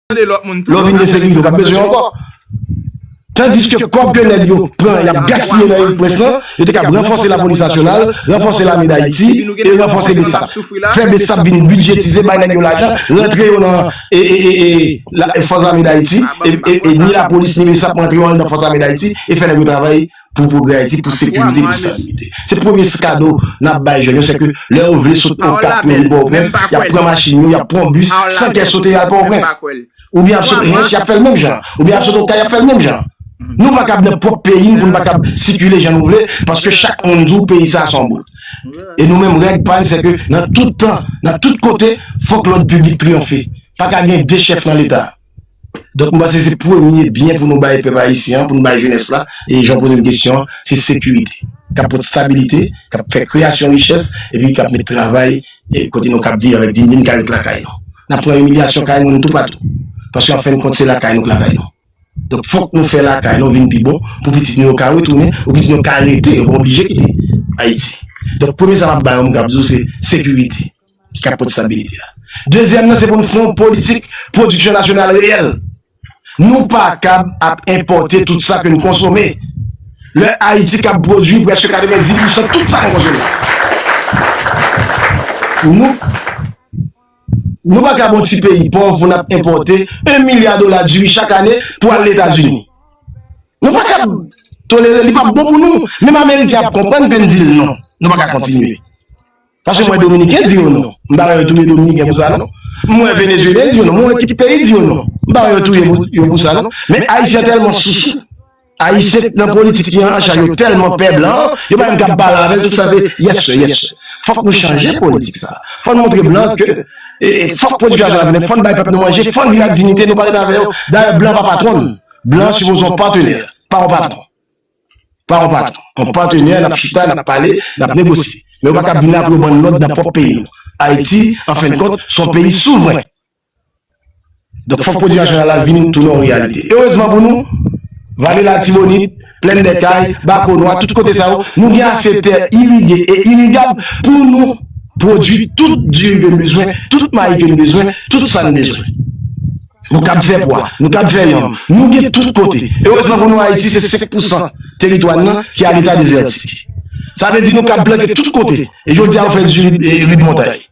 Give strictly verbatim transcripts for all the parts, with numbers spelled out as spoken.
Lè w vin gen sekirite, w p ap bezwen ankò. Tandiske kòb ke nèg yo pran, y ap gaspiye nan Pòtoprens lan, yo te kab ranfòse lapolis nasyonal, ranfòse lame Dayiti e ranfòse BSAP. Fè BSAP vin bidjetize, bay nèg yo lajan, rantre yo nan e, e, e, e, la, e fòs ame Dayiti, e, e, e ni lapolis ni BSAP rantre yo anndan fòs ame Dayiti e fè nèg yo travay pou pwogrè Ayiti, pou sekirite, pou stabilite. Se premye kado n ap bay jèn yo, se ke lè yo vle sot Okap pou yo vin Pòtoprens, y ap pran machin yo, y ap pran bis, san kè sote y al Pòtoprens. Oubyen ap sot Hench, y ap fè l menm jan. Oubyen ap sot Okay, y ap fè l menm jan. Nou pa kab nan pwòp peyi n pou n pa kab sikile jan nou vle, paske chak moun di w peyi sa a se yon bout. E nou menm règ pa n se ke nan tout tan, nan tout kote, fòk lòd piblik triyonfe. Pa ka gen de chèf nan Leta. Donk, m panse se premye byen pou nou bay pèp ayisyen an, pou nou bay jenès la, e jan w poze m kesyon an, se sekirite. K ap pote stabilite, k ap fè kreyasyon richès, epi k ap met travay, e kote nou k ap viv avèk diyite, n ka ret lakay nou. N ap pran imilyasyon kay moun toupatou. Paske an fen de kont, se lakay nou k lakay nou. Donk, fòk nou fè lakay nou vin pi bon pou pitit nou yo ka retounen, pou pitit nou yo ka rete, yo pa oblije kite Ayiti. Donk, premye sa m ap ba yo, m kab di w, se sekirite ki ka pote stabilite a. Dezyèm nan, se pou n fè yon politik pwodiksyon nasyonal reyèl. Nou pa kab ap enpòte tout sa ke n konsome. Lè Ayiti kab pwodui prèske katrevenndis pousan tout sa nou konsome. Nou, nou pa kab yon ti peyi pòv pou n ap enpòte en milya dola diri chak ane pou al Etazini. Nou pa kab tolere, li p ap bon pou nou. Menm Ameriken ap konprann ke n di l non. Nou pa ka kontinye. Paske m wè Dominiken di yo non. M pa wè yo touye Dominiken pou sa non. M wè Venezuelen di yo non. M wè ki peyi di yo non. M pa wè yo touye pou- yo pou sa non. Men Ayisyen tèlman sousou. Ayisyen nan politik ki an chay yo tèlman pè blan, yo pa menm kab pale avè l, tout sa se yes sir, yes sir. Fòk nou chanje politik sa. Fòk nou montre blan ke e, e, fòk pwodiksyon nasyonal vini, fòk n bay pèp nou manje, fòk n viv ak diyite, nou pa ret avè yo. Dayè, blan pa patwon n. Blan sipoze yon patnè, pa yon patwon. Pa yon patwon. Yon patnè, n ap chita, n ap pale, n ap negosye. Men yo pa kab vin la pou yo ban n lòd nan pwòp peyi nou. Ayiti, an fen de kont, se yon peyi souvren. Donk, fòk pwodiksyon nasyonal la vin tounen yon reyalite. Erezman pou nou, Vale Latibonit, Plèn dè Kay, Bakonwa, tout kote sa yo, nou gen ase tè irige e irigab pou nou pwodui tout diri ke n bezwen, tout mayi ke n bezwen, tout sa n bezwen. Nou kab fè pwa, nou kab fè yanm, nou gen tout kote. Erezman pou nou, Ayiti se senk pousan teritwa n nan ki a leta dezètik. Sa vle di nou kab plante tout kote. E jodi a, yo fè diri, e, rid montay.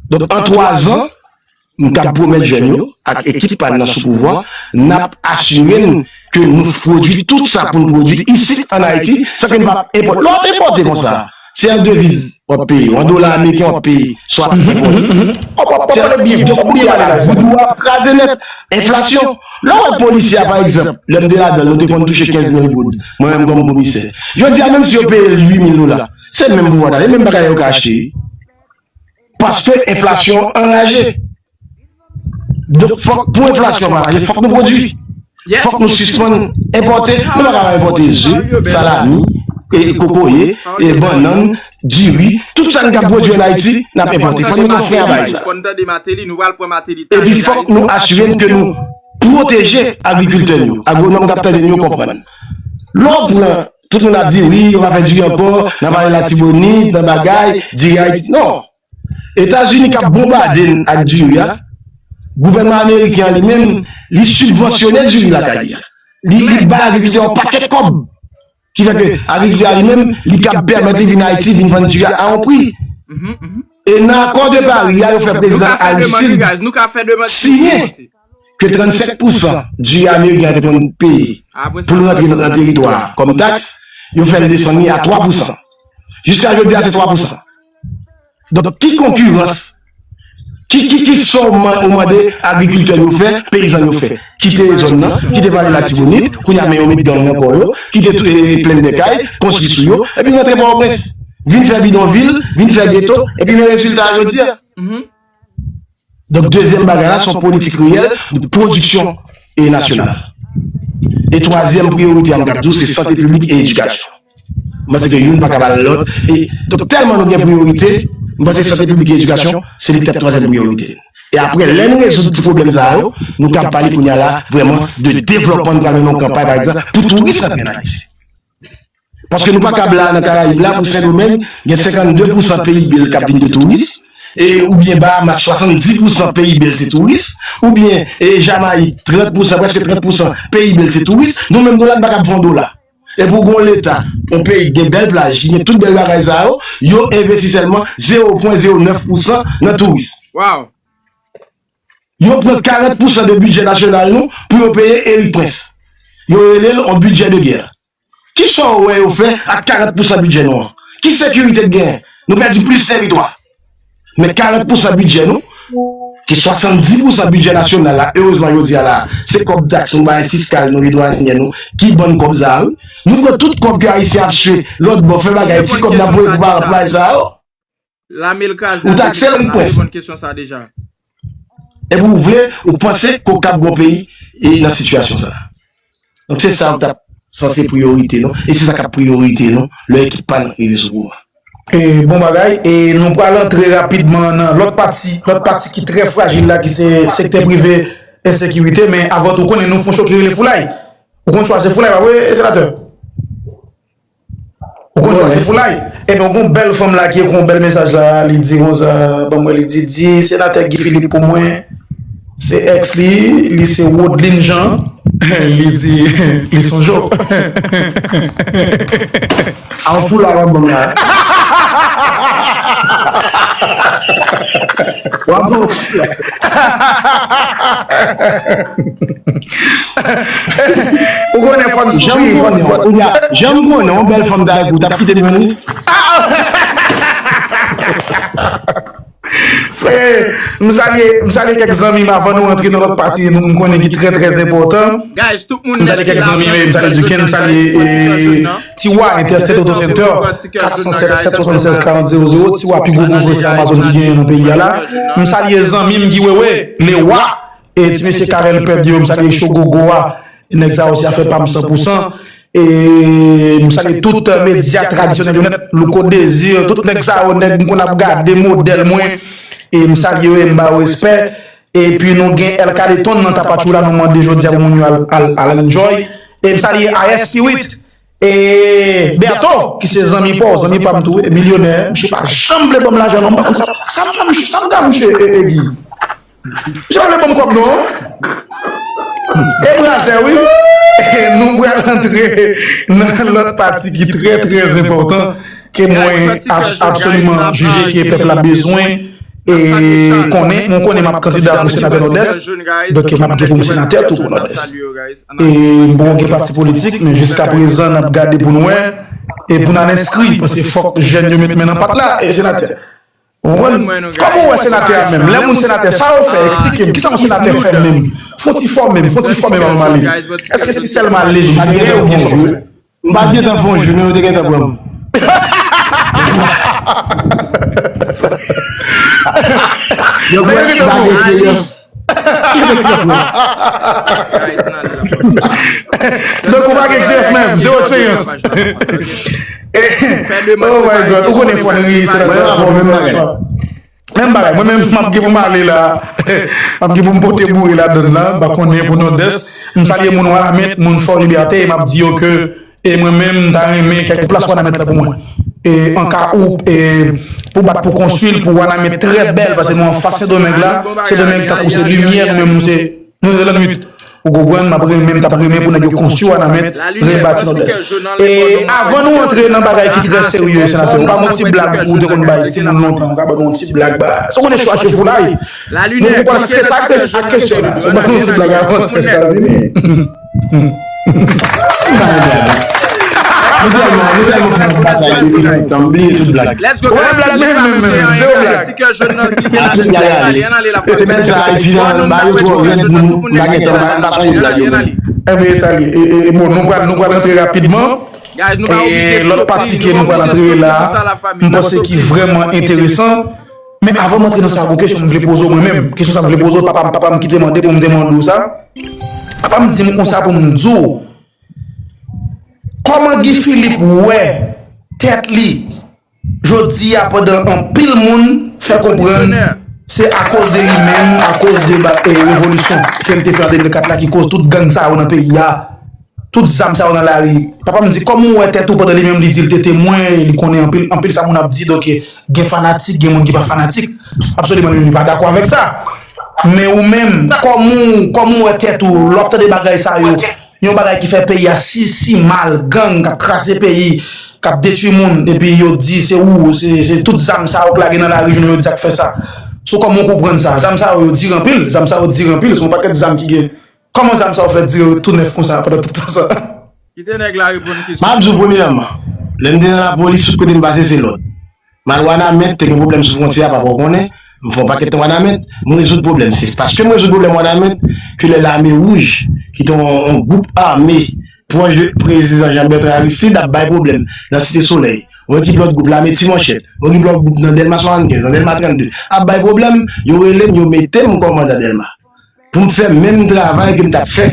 Donk, an twa zan, m kab pwomèt jèn yo ak ekip pa n nan sou pouvwa, n ap asire n ke nou pwodui tout sa pou n pwodui isit ann Ayiti, san ke n pa enpòte. Lè w ap enpòte konsa, se an deviz w ap peye, an dola ameriken w ap peye, swa w ap enpòte. W ap pale byen, w ap byen pale la, voudou a ap kraze nèt. Enflasyon. Lè w wè polisye a, pa egzanp, lè m te ladan l, nou te konn touche kenz mil goud. Mwen menm kòm komisè. Jodi a, menm si yo peye l uit mil dola, se menm pouvwa ta, e menm bagay yo ka achte. Paske enflasyon anraje. Donk, fòk, pou enflasyon pa raje, fòk nou pwodui. Fòk nou sispann enpòte. Nou pa ka enpòte ze, salami, e, kokoye, e, bannann, diri. Tout sa n ka pwodui ann Ayiti, n ap enpòte. Fòk nou mete yon fren a bagay sa. Epi fòk nou asire n ke nou pwoteje agrikiltè nou yo. Agwonòm k ap tande nou yo konprann. Lè w pran Tout moun ap di, wi, yo pa fè diri ankò, nan Vale Latibonit, nan bagay, diri Ayiti. Non. Etazini k ap bonbade n ak diri a, gouvènman ameriken an li menm, li sibvansyone diri lakay li a. Li, li bay agrikiltè yon pakèt kòb. Ki fè ke agrikiltè a li menm, li kab pèmèt li vin Ayiti, vin vann diri a a yon pri. E nan akò de Pari a, yo fè prezidan Aristide siyen ke trannsenk pousan diri ameriken an te konn peye pou l rantre nan teritwa a kòm taks, yo fè l desann li a twa pousan. Jiska jodi a, se twa pousan. Donk, ki konkirans, ki, ki, ki sa w man- w mande agrikiltè yo fè, peyizan yo fè? Kite zòn nan, kite Vale Latibonit, kounye a men yo met gang nan kò yo, kite tou- e, Plèn dè Kay, konstwi sou yo, epi rantre Pòtoprens. Vin fè bidonvil, vin fè geto, epi men rezilta a jodi a. Donk, dezyèm bagay la, se yon politik reyèl de pwodiksyon e nasyonal. E twazyèm priyorite a, m t ap di w, se sante piblik e edikasyon. M panse ke youn pa ka ba lòt. E, donk, tèlman nou gen priyorite, m panse sante piblik e edikasyon, se li k t ap twazyèm priyorite. E apre, lè n rezoud ti pwoblèm sa yo, nou kab pale kounye a la, vrèman, de devlòpman, nou pral mennen yon kanpay, pa egzanp, pou touris rantre ann Ayiti. Paske nou pa kab la nan Karayib la, pou Sendomeng, gen senkannde pousan P I B l k ap vin de touris, e, oubyen Bahamas, swasanndis pousan P I B l se touris, oubyen, e, Jamayik, trant pousan, prèske trant pousan P I B l se touris, nou menm nou la n pa kab fè yon dola. Epi w gen yon leta, yon peyi ki gen bèl plaj, ki gen tout bèl bagay sa yo, yo envesti sèlman zewo pwen zewo nèf pousan nan touris. Wow. Yo pran karant pousan de bidjè nasyonal nou pou yo peye Erik Prince. Yo rele l yon bidjè de gè. Kisa w wè yo fè ak karant pousan bidjè nou an? Ki sekirite n genyen? Nou pèdi plis tèritwa. Men karant pousan bidjè nou, ki swasanndis pousan bidjè nasyonal la, erezman jodi a la, se kòb taks nou bay, fiskal nou, e dwanyè nou, ki ban n kòb sa a, wi. Nou pran tout kòb ke Ayisyen ap swe lòt bò, fè bagay, ti kòb n ap voye pou paran plaj sa yo. Lame l kraze. Ou takse l, Erik Prince. Reponn kesyon sa deja. Epi ou vle, ou panse ke w kab gon peyi e nan sitiyasyon sa. Donk se sa k t ap sanse priyorite nou, e se sa k ap priyorite nou lè ekip pa n rive sou pouvwa. E, bon bagay, e nou pral antre rapidman nan lòt pati, lòt pati ki trè frajil la, ki se sektè prive, ensekirite, men avan tou, konnen nou fon cho ki rele foulay. Ou konn chwa se foulay, pa vre, senatè? Ou konn chwa se foulay. Ebyen, gon bèl fanm la ki ekri yon bèl mesaj la, li di konsa, ban mwen, li di, di senatè Guy Philippe pou mwen, se ex li, li se Wodeline Jean, li di, li sonje w. A yon foulay w ap ban m la. W ap ban m foulay. Ou konnen fò n souri, fò n, fò n. Jan m konnen yon bèl fanm ta epou, w t ap kite l menm wi. Eh, m salye, m salye kèk zanmi m avan nou antre nan lòt pati nou, m konnen ki trè trè enpòtan. M salye kèk zanmi m, m salye Duken, m salye eh, Tiwa, Interstate Auto Center, kat san sèt, sèt swasann sèz, karant zewo zewo, Tiwa, pi gwo gwo fòsè Amazon ki genyen nan peyi a la. M salye zanmi m Guy Wewe, Lewa, e ti mesye Karel Pèd yo, m salye Cho Gogo a, nèg sa osi a fè pa m san pou san. E m salye tout medya tradisyonèl yo nèt, Louko Désir, tout nèg sa yo, nèg m konn ap gade, modèl mwen. E m salye yo e m ba yo respè. Epi nou gen El Caleton nan Tapachula, nou mande jodi a pou moun yo al, al, al enjoy. E m salye A S Spirit. E Berto, ki se zanmi pa w, zanmi pa m tou, e milyonè, misye pa janm vle ban m lajan non, m pa konn sa, sa m fè misye, sa m fè misye, e, e Guy. Misye pa vle ban m kòb non. E brazè wi. Nou pral antre nan lòt pati ki trè trè enpòtan ke mwen absoliman jije ke pèp la bezwen e konnen, mwen konnen m ap kandida pou senatè Nòdès, donk m ap gen pou m senatè tou pou Nòdès. E m poko gen pati politik, men jiskaprezan n ap gade pou n wè e pou n al enskri, paske fòk jèn yo met men nan pat la, e senatè. Ou konprann? Kòman w wè senatè a menm? Lè moun senatè, sa yo fè? Eksplike m. Kisa yon senatè fè menm? Fon ti fòme m, fon ti fòme m avan m ale. Èske si sèlman al lejifime, ou gen sa w fè? M pa t gentan fè yon jou, men yo te gentan pran m. Yo pran m pa gen eksperyans. Donk ou pa gen eksperyans menm, zewo eksperyans. Oh my God, ou konnen fò n ri, se la. Menm bagay, mwen menm m ap gen pou m ale la. M ap gen pou m pote boure ladann la, m pa konnen pou Nòdès. M salye moun Wanament, moun Fò Libète, e m ap di yo ke e mwen menm m ta renmen kèk plas Wanament la pou mwen. E an ka ou e pou bat pou konstwi l pou Wanament trè bèl, paske nou anfas Sendomeng la, Sendomeng tankou se limyè, nou menm nou se nou se lannwit. Ou konprann, m ap renmen, m t ap renmen pou nèg yo konstwi Wanament, rebati Nòdès. E avan nou antre nan bagay ki trè serye, senatè, ou pa gon ti blag ou te konn bay timoun lontan, ou ka ban nou yon ti blag ba. Sa w konnen chwache foulay. Nou poko pral strese ak kesyon la. Ou ban nou yon ti blag avan strès la vini. Nou tèlman, nou tèlman fè yon batay depi lontan, m bliye tout blag. Ou wè blag menm, menm, menm, zewo blag. Tout blag ale. Semèn sa Ayiti nan ba yo twò rèd pou nou, m pa gentan, m pa sonje blag yo menm. Enben, e sa li ye. E, e, bon, nou pral, nou pral antre rapidman. E lòt pati ke nou pral antre la, m panse ki vrèman enteresan. Men avan m antre nan sa, gon kesyon m vle poze w mwen menm. Kesyon sa m vle poze w, papa m, papa m ki te mande pou m te mande w sa. Papa m di m konsa pou m di w, kòman Guy Philippe wè tèt li jodi a pandan anpil moun fè konprann se akoz de li menm, akoz de ba- e revolisyon ke l te fè an de mil kat la ki koz tout gang sa yo nan peyi a. Tout zam sa yo nan lari. Papa m di, kòman w wè tèt ou pandan li menm li di l te temwen, li konnen anpil, anpil sa moun ap di, donk gen fanatik, gen moun ki pa fanatik. Absoliman, li pa dakò avèk sa. Men ou menm, kòman w, kòman w wè tèt ou, lè w ap tande bagay sa yo, yon bagay ki fè peyi a si, si mal, gang k ap kraze peyi, k ap detwi moun, epi yo di se ou, se, se tout zam sa yo k lage nan lari jounen jodi a k fè sa. So kòman w konprann sa? Zam sa yo, yo dir anpil, zam sa yo dir anpil, se yon pakèt zam ki gen. Kòman zam sa yo fè dire tou nèf konsa pandan tout tan sa? Kite nèg la reponn kesyon. M ap di w premyèman, lè m te nan lapolis, tout kote m pase se lòd. M al Wanament, te gen pwoblèm sou fwontyè a, papa w konnen, m fè yon pakèt tan Wanament, m rezoud pwoblèm. Se paske m rezoud pwoblèm Wanament ke lè Lame Wouj, ki te yon, yon gwoup ame pwòch de prezidan Jean Bertrand Aristide, ap bay pwoblèm nan Site Solèy. Yon ekip lòt gwoup Lame Ti Manchèt, yon ekip lòt gwoup nan Dèlma swasannkenz, nan Dèlma trannde, ap bay pwoblèm, yo rele m, yo mete m kòmandan Dèlma. Pou m fè menm travay ke m t ap fè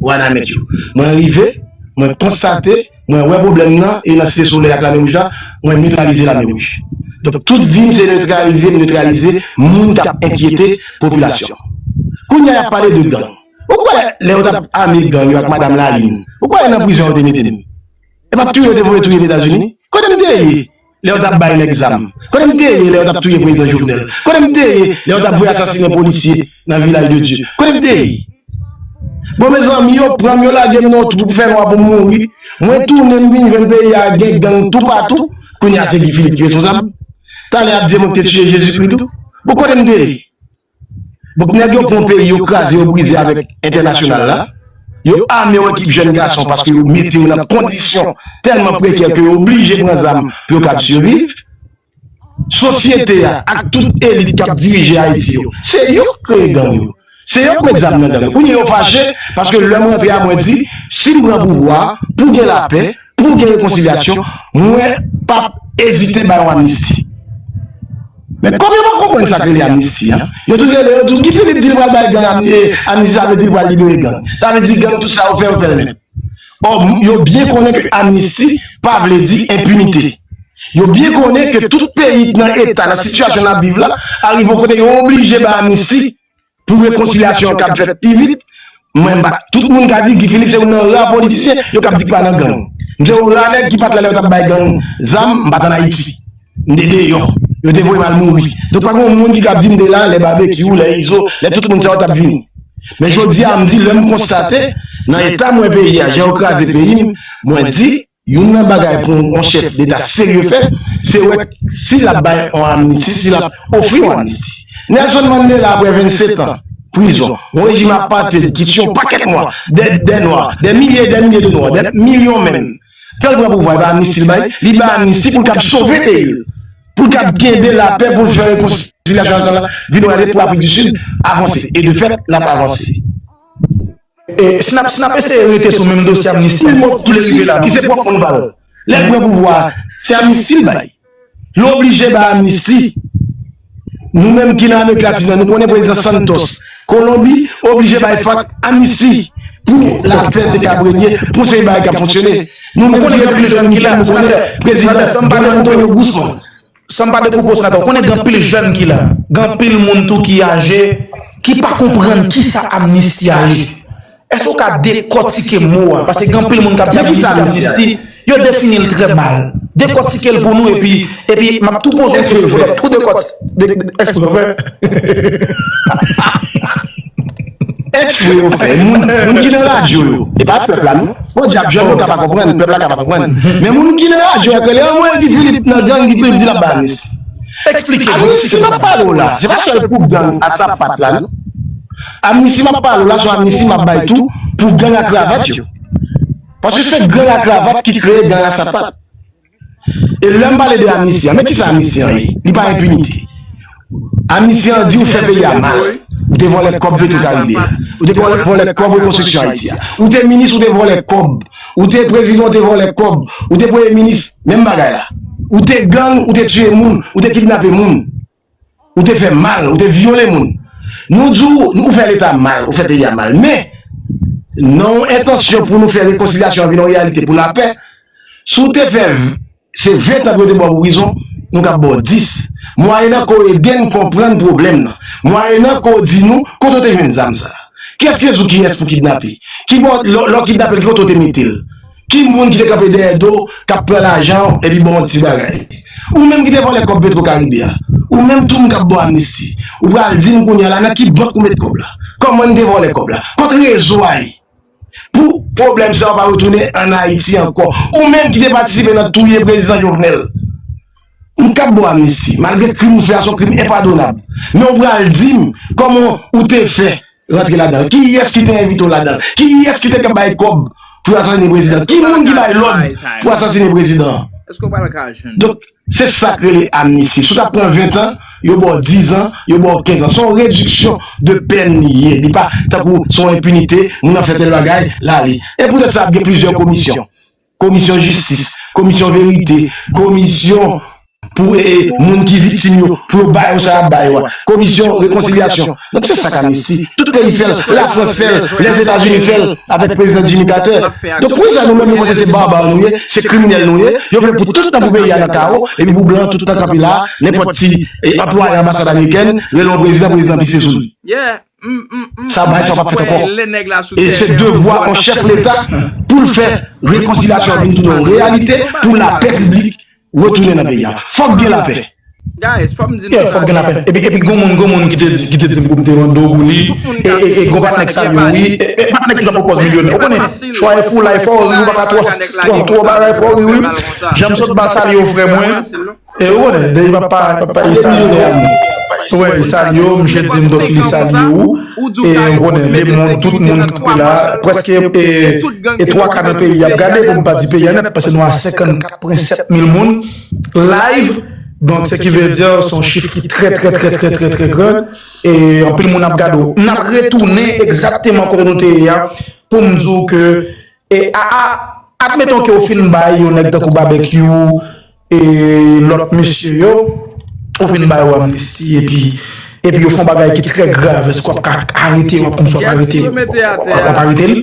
Wanament yo. Mwen rive, mwen konstate, mwen wè pwoblèm nan, e nan Site Solèy ak Lame Wouj la, mwen netralize Lame Wouj. Donk, tout vi m se netralize, netralize moun k ap enkyete popilasyon. Kounye a, y ap pale de gang. Ou kwè lè yo t ap ame gang yo ak Madanm Lalin, ou kwè nan prizon yo te mete m? E pa touye yo te voye touye m Etazini? Kote m te ye? Lè yo t ap bay nèg zam? Kote m te ye lè yo t ap touye prezidan Jovenel? Kote m te ye lè yo t ap voye asasinen polisye nan Vilaj de Dye? Kote m te ye? Bon, mezanmi, yo pran m, yo lage m nan yon twou pou fè nwa pou m mouri. Mwen tounen, m vin jwenn peyi a gen gang toupatou. Kounye a, se Guy Philippe ki responsab. Talè y ap di mwen ki te tiye Jezikri tou. Bon, kote m te ye? Donk, nèg yo pran peyi, yo kraze, yo brize avèk entènasyonal la. Yo ame yon ekip jèn gason paske yo mete yo nan kondisyon tèlman prekè ke yo oblije pran zam pou yo kab siviv. Sosyete a ak tout elit k ap dirije Ayiti yo, se yo k kreye gang yo. Se yo k met zam nan gang yo. Kounye a yo fache paske lè m rantre a, mwen di, si m pran pouvwa a, pou gen lapè, pou gen rekonsilyasyon, mwen p ap ezite bay yon amnisti. Men kòm yo pa konprann sa k rele amnisti a, yo toujou rele, yo di, Guy Philippe di l pral bay gang amni-, e, amnisti, sa vle di l pral libere gang. Sa vle di gang, tout sa yo fè, yo fè l nèt. Ò, yo byen konnen ke amnisti pa vle di enpinite. Yo byen konnen ke tout peyi nan eta, nan sitiyasyon n ap viv la, arive yon kote yo oblije bay amnisti pou rekonsilyasyon an kab fèt pi vit. Mwen, m pa, tout moun ka di Guy Philippe se youn nan ra politisyen yo kab di k pa nan gang. M se yon ra nèg ki pa t la lè yo t ap bay gang zam, m pa t ann Ayiti. M te deyò. Yo te voye m al mouri. Donk, pa gen yon moun ki kab di m te la lè Babekyou, lè Izo, lè tout moun sa yo t ap vini. Men jodi a, m di, lè m konstate, nan eta m wè peyi a, jan yo kraze peyi m, mwen di, youn nan bagay pou yon chèf deta serye fè, se wè si l ap bay yon amnisti, si l ap ofri yon amnisti. Nelson Mandela, apre vennsetan prizon, yon rejim apartheid ki tiye yon pakèt mwa, dè, dè nwa, dè milye, dè milye de nwa, dè milyon menm. Lè l pran pouvwa, e pa amnisti l bay, li bay amnisti pou l kab sove peyi l, pou l kab kenbe lapè, pou l fè rekonsilyasyon nasyonal la, vin yon lè pou Afrik di Sid avanse. E de fèt, l ap avanse. E si n ap, si n ap eseye rete sou menm dosye amnisti a, kote l rive la, ki se pwòp moun pa l. Lè l pran pouvwa a, se amnisti l bay. L oblije bay amnisti. Nou menm ki nan Amerik Latin nan, nou konnen prezidan Santos, Kolonbi, oblije bay FARC amnisti pou lapè te ka renye, pou se bagay k ap fonksyone. Nou menm ki gen plis jèn ki la, nou konnen prezidan Don Antonio Guzman. San m pa dekoupe w, senatè, ou konnen gen anpil jèn ki la, gen anpil moun tou ki aje, ki pa konprann kisa amnisti a ye. Èske w ka dekòtike mo a? Paske gen anpil moun k ap di amnisti, amnisti, yo defini l trè mal. Dekòtike l pou nou, epi, epi m ap tou poze w kesyon pou w tou dekòtike. Èske w fè? Ekspre yo fè. Moun, moun ki nan radyo yo, e pa pèp la, non. Bon, dyab jèn yo ka pa konprann, pèp la ka pa konprann. Men moun ki nan radyo yo, rele anmwe Guy Philippe nan gang, Guy Philippe di l ap bay amnisti. Eksplike nou. Amnisti m ap pale w la, se pa sèl pou gang a sapat la, non. Amnisti m ap pale w la, se yon amnisti m ap bay tou pou gang a kravat yo. Paske se gang a kravat ki kreye gang a sapat. E lè m pale de amnisti an, men kisa amnisti an ye? Li pa enpinite. Amnisti an di ou fè peyi a mal. Ou te vòlè kòb Petro Caribe a. Ou te vòlè, vòlè kòb rekonstriksyon Ayiti a. Ou te minis, ou te vòlè kòb. Ou te prezidan, ou te vòlè kòb. Ou te premye minis, menm bagay la. Ou te gang, ou te tiye moun, ou te kidnape moun. Ou te fè mal, ou te vyole moun. Nou di w, ou fè Leta mal, ou fè peyi a mal. Men, nan yon entansyon pou nou fè rekonsilyasyon an vin yon reyalite pou lapè, si w te fè, se ven tan pou yo te ba w prizon, nou kab ba w dis. Mwayennan ke w ede n konprann pwoblèm nan. Mwayennan ke w di nou, kote w te jwenn zam sa a? Kiyès ki te di w kiyès pou kidnape? Ki bò, lè, lè w kidnape l, ki kote w te mete l? Ki moun ki te kanpe dèyè do w, k ap pran lajan w, epi ba w yon ti bagay? Ou menm ki te vòlè kòb Petro Karibe a, ou menm tou m k ap ba w amnisti, ou pral di m kounye a la nan ki bank ou met kòb la? Kòman n te vòlè kòb la? Kot rezo a ye? Pou pwoblèm sa yo pa retounen ann Ayiti ankò. Ou menm ki te patisipe nan touye prezidan Jovenel. M k ap ba w amnisti, malgre krim ou fè a se yon krim enpadonab. Men ou pral di m kòman ou te fè rantre ladan l? Kiyès ki te envite w ladan l? Kiyès ki te bay kòb pou yo asasinen prezidan? Ki moun ki bay lòd pou asasinen prezidan an? Donk, se sa k rele amnisti. Si w ta pran ventan, yo ba w dizan, yo ba w kenzan. Se yon rediksyon de pèn li ye. Li pa tankou se yon enpinite, moun nan fè tèl bagay, l ale. E poutèt sa, ap gen plizyè komisyon. Komisyon jistis, komisyon verite, komisyon pou e, e, moun ki viktim yo, pou yo ba yo sa y ap ba yo a. Komisyon rekonsilyasyon. Donk, se sa k amnisti. Tout peyi fè l, Lafrans fè l, Lèzetazini fè l, avèk prezidan Jimmy Carter. Donk, pou sa nou menm, nou panse se baba nou ye, se kriminèl nou ye, yo vle pou tout tan pou peyi a nan kawo, epi pou blan tout tan kanpe la, nenpòt ti e, anplwaye anbasad amerikèn, rele yon prezidan, prezidan pise sou li. Sa bay sa w p ap fèt ankò. E se devwa yon chèf leta pou l fè rekonsilyasyon vin tounen yon reyalite, pou lapè piblik retounen nan peyi a. Fòk gen lapè. Yeah, fòk gen lapè. Epi, epi gon moun, gon moun ki te, ki te di m pou m te mande w pou li. E, e, e gon patnè k salye w, wi. E, e patnè ki jwe pou kòz milyonè. Ou konnen, chwa e fou, la e fò, ri, ou pa ka twò, twò, twò bagay fò, ri, wi. Jan m sot ba salye w, frè mwen. E ou konnen, depi papa, papa, e salye w. Wi, salye w, misye di m, donk, li salye w. E ou konnen, lemonn, tout moun kanpe la, prèske, e, e twa ka nan peyi ap gade, pou m pa di peyi a nèt, paske nou a senkannkat pwen sèt mil moun live. Donk, se ki vle di, se yon chif ki trè, trè, trè, trè, trè, trè gran. E anpil moun ap gade w. N ap retounen egzakteman kote nou te ye a, pou m di w ke, e, a, a, admeton ke w fin bay yon nèg tankou Babekyou, e lòt mesye yo, ou fin ba yo amnisti, epi, epi yo fè yon bagay ki trè grav, èske w ap ka arete yo, w ap konn si w ap arete yo, w ap arete l?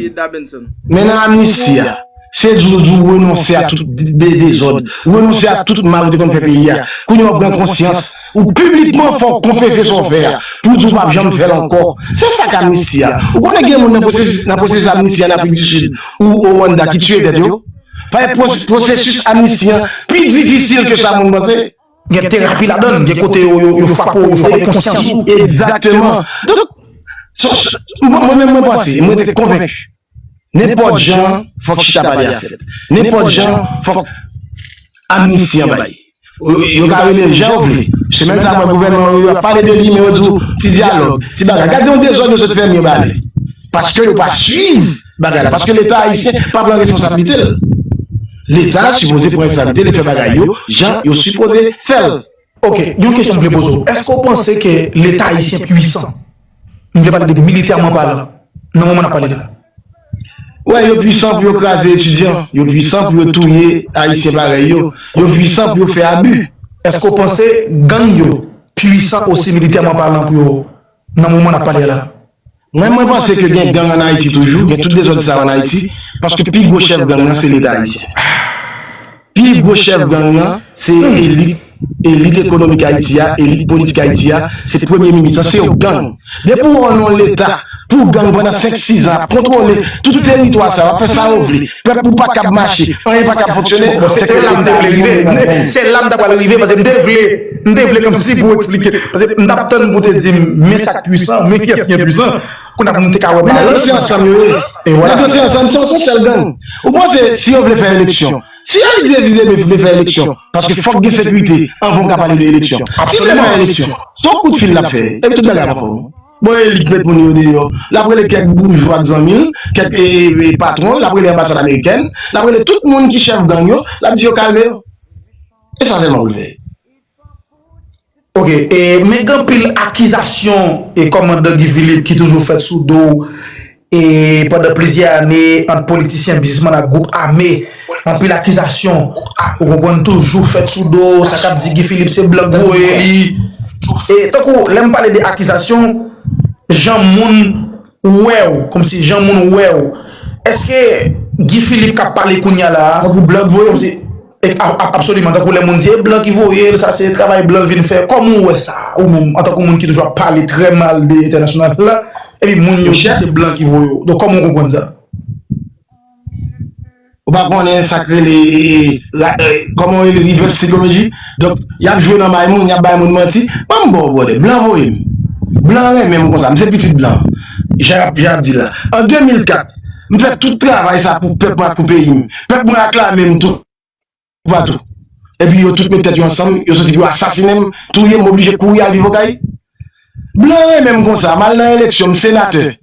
Men nan amnisti a, se di w, di w renonse a tout de-, dezòd, renonse a tout mal ou te konn fè peyi a. Kounye a w ap pran konsyans, ou piblikman fò w konfese sa w fè a, pou w di w p ap janm fè l ankò. Se sa k amnisti a. Ou konnen gen moun nan pwosesis, nan pwosesis amnisti a nan Afrik di Sid ou o Rwanda ki tiye tèt yo? Paske pwosesis amnisti an pi difisil ke sa moun panse. Gen terapi ladan l, gen kote yo, yo, yo frape w, yo frape konsyans ou. Egzakteman. Donk, mwen menm mwen panse, mwen rete konvenki. Nenpòt jan, fòk chita pale a fèt. Nenpòt jan, fòk amnisti an bay. Yo ka rele l jan yo vle. Semèn sa a, mwen, gouvènman yo, yo ap pale de li, men yo di w, ti dyalòg, ti bagay. Gade yon dezòd yo sot fè, men yo bale. Paske yo pa swiv bagay la. Paske Leta ayisyen pa pran responsablite l. Leta sipoze pran responsablite li fè bagay yo jan yo sipoze fè l. Ok, yon kesyon m vle poze w. Èske w panse ke Leta ayisyen pwisan? M vle pale de militèman palan, nan moman n ap pale la. Wè, yo pwisan pou yo kraze etidyan, yo pwisan pou yo touye ayisyen parèy yo, yo pwisan pou yo fè abi. Èske w panse gang yo pwisan osi militèman palan pou yo, nan moman n ap pale la? Mwen, mwen panse ke gen gang ann Ayiti toujou, gen tout dezòd sa yo ann Ayiti, paske pi gwo chèf gang nan se Leta ayisyen. Pi gwo chèf gang nan se elit, elit ekonomik Ayiti a, elit politik Ayiti a, se premye minis lan, se yo gang. Depi w wè w nan yon Leta pou gang pandan senk, sis an ap kontwole tout teritwa sa yo, ap fè sa yo vle, pèp ou pa kab mache, anyen pa kab fonksyone. Bon, se la m te vle rive. Se la m ta pral rive, paske m te vle, m te vle kòmsi pou w eksplike. Paske m t ap tann pou w te di m, men sa k pwisan, men kiyès ki gen pwisan. Kounye a pou nou te ka wè balans. Nèg yo se ansanm yo ye. Nèg yo se ansanm, se yon sèl gang. Ou panse si yo vle fè eleksyon, si yo vle fè eleksyon, paske fòk gen sekirite anvan w ka pale de eleksyon. Si yo vle fè eleksyon, se yon kout fil l ap fè, epi tout bagay ap anfòm. Bon, elit met moun yo deyò. L ap rele kèk boujwa k zanmi l, kèk e, e, e, patwon, l ap rele anbasad amerikèn, l ap rele tout moun ki chèf gang yo, l ap di yo kalme yo. E sa sèlman pou l fè. Ok, e, men gen anpil akizasyon e kòmandan Guy Philippe ki toujou fèt sou do w, e pandan plizyè ane ant politisyen, biznismann ak gwoup ame. Anpil akizasyon, ou konprann, toujou fèt sou do w, sa k ap di Guy Philippe se blan k voye li. E tankou lè m pale de akizasyon, jan moun wè w, kòmsi jan moun wè w. Èske Guy Philippe k ap pale kounye a la a, tankou blan k voye l? Kòmsi, e, a, a, absoliman, tankou lè moun di e blan ki voye l, sa se travay blan l vin fè. Kòman w wè sa, ou menm, antanke moun ki toujou ap pale trè mal de entènasyonal la, Epi moun yo di se blan ki voye yo. Donk, kòman w konprann sa? Ou pa konnen sa k rele, ra- eh, kòman w rele, reverse psychology? Donk, y ap jwe nan may moun, y ap bay moun manti. Ban m ba w, brother, blan voye m. Blan renmen m konsa, m se pitit blan. Jan y ap, jan y ap di la. An de mil kat, m fè tout travay sa pou pèp mwen ak pou peyi m. Pèp mwen aklame m toupatou. Epi yo tout met tèt yo ansanm, yo soti pou yo asasinen m, touye m, oblije kouri al viv Okay. Blan renmen m konsa, m al nan eleksyon, m senatè.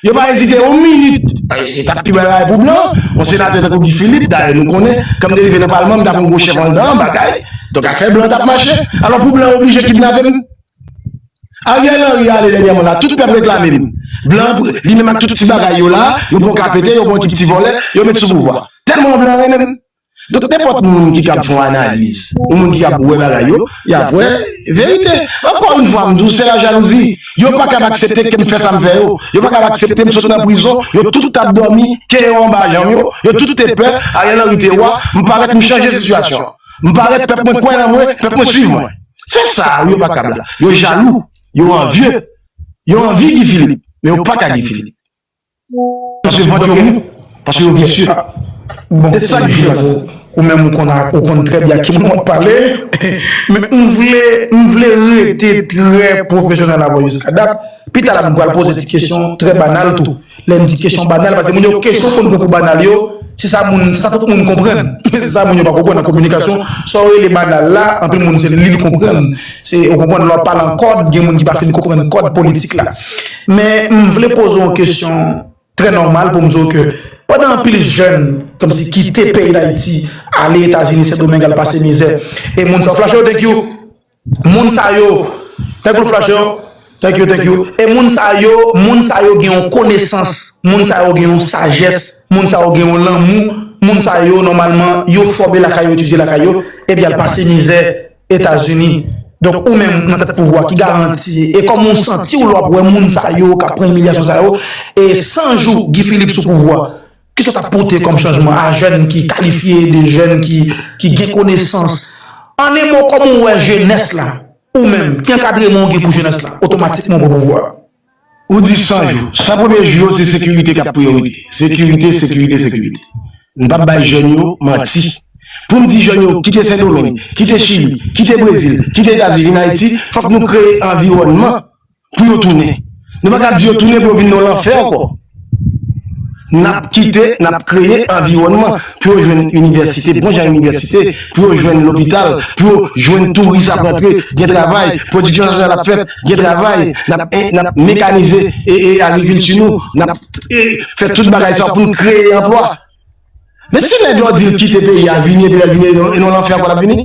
Yo pa ezite yon minit. Ay, se t ap pi bèl bagay pou blan. Yon senatè tankou Guy Philippe, dayè nou konnen, kan m te rive nan palman, m t ap yon gwo chèf anndan, bagay. Donk afè blan t ap mache. Alò pou blan yo oblije kidnape m. Ariel Henry ale dènyèman la, tout pèp reklame m. Blan, li menm ak tout ti bagay yo la, yo pran K P T, yo pran ekip ti vòlè, yo met sou pouvwa. Tèlman blan renmen m. Donk nenpòt moun ki kab fè yon analiz, yon moun ki kab wè bagay yo, y ap wè verite. Ankò yon fwa, m di w, se lajalouzi. Yo pa kab aksepte ke m fè sa m fè yo. Yo pa kab aksepte m sot nan prizon, yo tout t ap dòmi, ke yo anba janm yo, yo tout te pè, Ariel Henry te wa, m parèt, m chanje sitiyasyon an. M parèt, pèp mwen kwè nan mwen, pèp mwen swiv mwen. Se sa yo pa kab la. Yo jalou, yo anvye, yo anvi Guy Philippe, men yo pa ka Guy Philippe. Paske vant yo mou, paske yo visye. Bon, e sa ki fè ou menm ou konn, ou konn trè byen a ki moun w ap pale. Men m vle, m vle rete trè pwofesyonèl avè w jiska dat. Pita la nou pral poze ti kesyon trè banal tou. Lè m di kesyon banal, paske moun yo kesyon konn pran pou banal yo, se sa moun, se sa tout moun konprann. Se sa moun yo pa konprann nan kominikasyon. Sa w rele banal la, anpil moun se li l konprann. Se, ou konprann, lè w ap pale an kòd, gen moun ki pa fin konprann kòd politik la. Men m vle poze w yon kesyon trè nòmal pou m di w ke pandan anpil jèn kòmsi kite peyi Dayiti, ale Etazini, Sendomeng, al pase mizè, e moun sa yo flache yo, thank you. Moun sa yo, thank you, flache yo, thank you, thank you. E moun sa yo, moun sa yo gen yon konesans, moun sa yo gen yon sajès, moun sa yo gen yon lanmou, moun sa yo nòmalman yo fòme lakay yo, etidye lakay yo, epi al pase mizè Etazini. Donk ou menm nan tèt pouvwa ki garanti, e kòman w santi w lè w ap wè moun sa yo k ap pran imilyasyon sa yo, e san jou Guy Philippe sou pouvwa, kisa w t ap pote kòm chanjman a jèn ki kalifye, de jèn ki, ki gen konesans? An en mo, kòman w wè jenès la, ou menm, ki ankadreman w gen pou jenès la, otomatikman w pran pouvwa a? Ou di san jou. San premye jou yo, se sekirite k ap priyorite. Sekirite, sekirite, sekirite. M p ap bay jèn yo manti. Pou m di jèn yo kite Sendomeng, kite Chili, kite Brezil, kite Etazini, vin Ayiti, fòk nou kreye anviwònman pou yo tounen. Nou pa ka di yo tounen pou yo vin nan lanfè ankò. N ap kite, n ap kreye anviwònman pou yo jwenn inivèsite, bon jan inivèsite, pou yo jwenn lopital, pou yo jwenn touris ap rantre, gen travay, pwodiksyon nasyonal ap fèt, gen travay, n ap, n ap mekanize e, e agrikilti nou, n ap e, fè tout bagay sa pou n kreye anplwa. Men si nèg la di l kite peyi a, vini, epi lè l vini, e non, e non lanfè ankò l ap vini.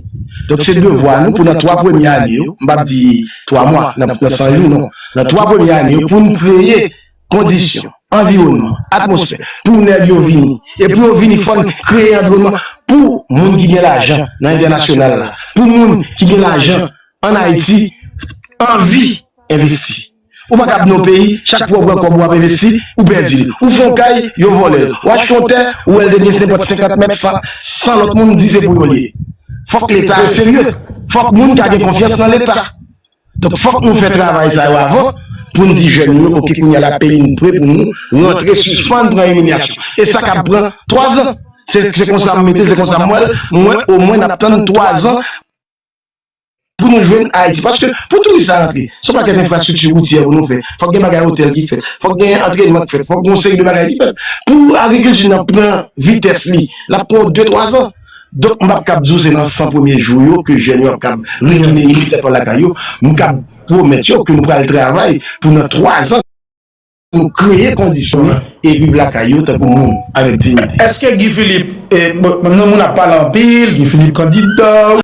Donk se devwa nou pou nan twa premye ane yo, m p ap di twa mwa, nan, nan san jou, non. Nan twa premye ane yo, pou n kreye kondisyon, anviwònman, atmosfè, pou nèg yo vini. E pou yo vini, fò n kreye anviwònman pou moun ki gen lajan nan entènasyonal la, pou moun ki gen lajan ann Ayiti, anvi envesti. Ou pa kab nan yon peyi, chak fwa w pran kòb ou ap envesti, ou pèdi l. Ou fè yon kay, yo vòlè l. W achte yon tè, ou wè l te gen nenpòt senkant mèt, san, san lòt moun di se pou yo l ye. Fòk Leta serye. Fòk moun ka gen konfyans nan Leta. Donk fòk nou fè travay sa yo avan pou n di jèn yo, oke, kounye a la peyi n pre pou nou rantre, sispann pran imilyasyon. E sa k ap pran twazan. Se, se konsa m mete l, se konsa m wè l. Mwen, omwen, n ap tann twazan pou nou jwenn Ayiti. Paske pou touris la rantre, se yon pakèt enfrastrikti woutyè pou nou fè. Fòk gen bagay otèl ki fèt. Fòk gen antrenman ki fèt. Fòk gen yon seri de bagay ki fèt. Pou agrikilti nan pran vitès li, l ap pran de, twa zan. Donk, m p ap kab di w se nan san premye jou yo ke jèn yo ap kab retounen imedyatman lakay yo. M kab pwomèt yo ke nou pral travay pou nan twa zan, nou kreye kondisyon yo e viv lakay yo tankou moun avèk diyite. Èske Guy Philippe, e, bon, nou moun ap pale anpil, Guy Philippe kandida,